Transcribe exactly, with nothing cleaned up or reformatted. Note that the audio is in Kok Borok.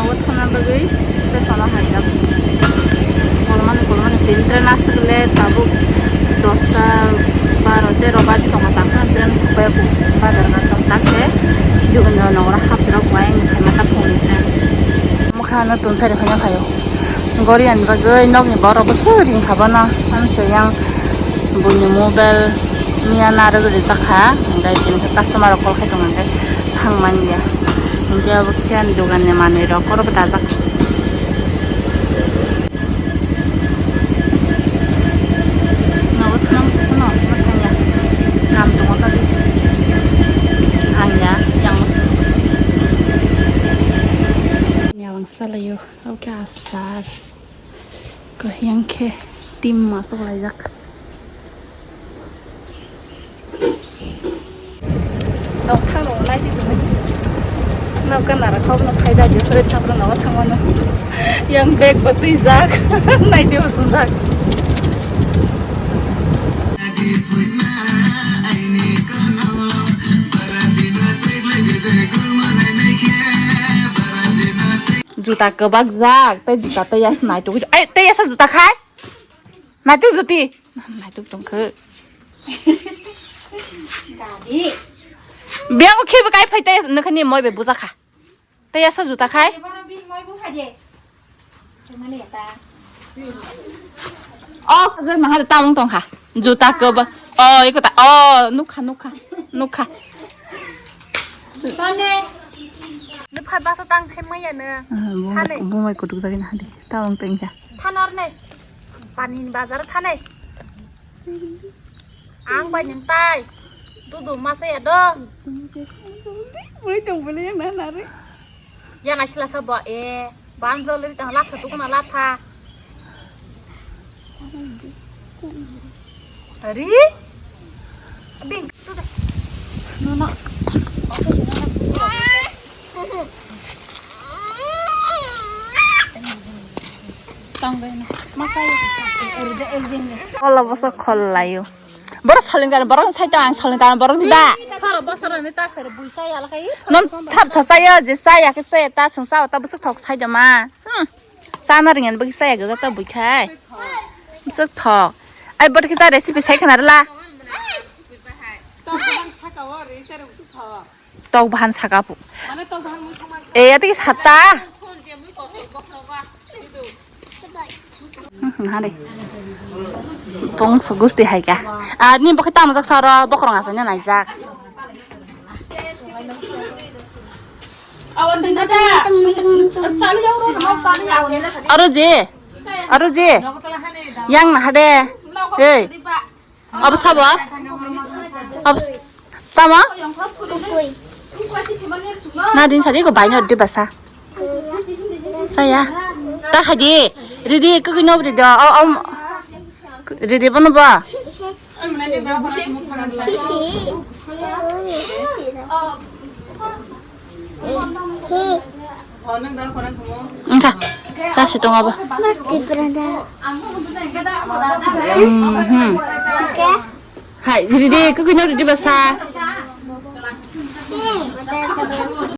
Thana bagwi station o haijak. Kolmani kolmani train aswk le tabuk dosta baro tero baji tongo, tangkha train sokpaiya kuk bazar gana tong ta khe Jogendra Nagar hapjak bai wngkha mata phone train. Mokha no tonsari phanya phaio. Gori ani bagwi nokni borok bwswk ring kha bono. Ang se yang buini mobile miya narwk rijak kha, hwnkhe tini khe customer rok call khai tongo hwnkhe thang man ya. Hwnkhe obo khe ani dogan ni manwi rok oro bo dajak. Nogo thang phano thang ya. Kam tongo tadi. Ang ya, yang masa. Ya, bang salayo. Oke, asar. Kahiyang khe team masuk laijak. Nokthang rok nai di chumui. Nokha nara khau no phaida di hore chapra nogo thangmano. Yang bag bo twijak. Nai di bo sumjak. Juta kwbak jak, tei juta tei yas nai tugui. Ai, tei yasa juta khai? Naituk juti. Naituk tongkho. Gari. Biang o khibi kai phai tei nokha ni moi be buja kha. Tei yasa juta khai? Ebara bin moi bu khaje. Mane ta. Oh, je naha tamung tongkha. Juta kwbak. Oh, iko ta. Oh, nukha, nukha. Nukha. Tane. Nukha basa tang thai maya ne. Thane. Bumai kutuk jagin hadi. Tamung tengkha. Thanor ne. Pani ni bazar thane. Ang bai nung tai. Dudu masa ya do. Mai tong bole yang nana re. Yang asla sa bo e. Ban jol ri tang lapha tu kuna lapha. Ari. Ding tu de. No no. Kola boso khol layo. Borok salingkar, borok sai ta ang salingkar, borok da. Khoro bosoroni ta sari bui sai ala kai. Non sab sa sayo je saya ke saya ta sung sa ta busuk thok sai jama. Hmm. Sana ringen bagi saya gata bui khai. Busuk thok. Ai bor kita recipe sai khana la. Tok bahan saka pu. E, ya tiki sata. Hmm, hade. Pung sugus di hai ka. Ah, ni bokhe tamo jak saro, bokrong asanya nai jak. Aro je. Aro je. Yang na hade. Hey. Abo sabo? Abo s-, tamo? Nadin sadi ko baino de basa. Saya. Ta khadi. Ridi ko kino ridi. O, o. Ridi bono ba. Sisi. Engkha, chasi tong abo. Mhm. Hai, ridi, kukui no ridi basa.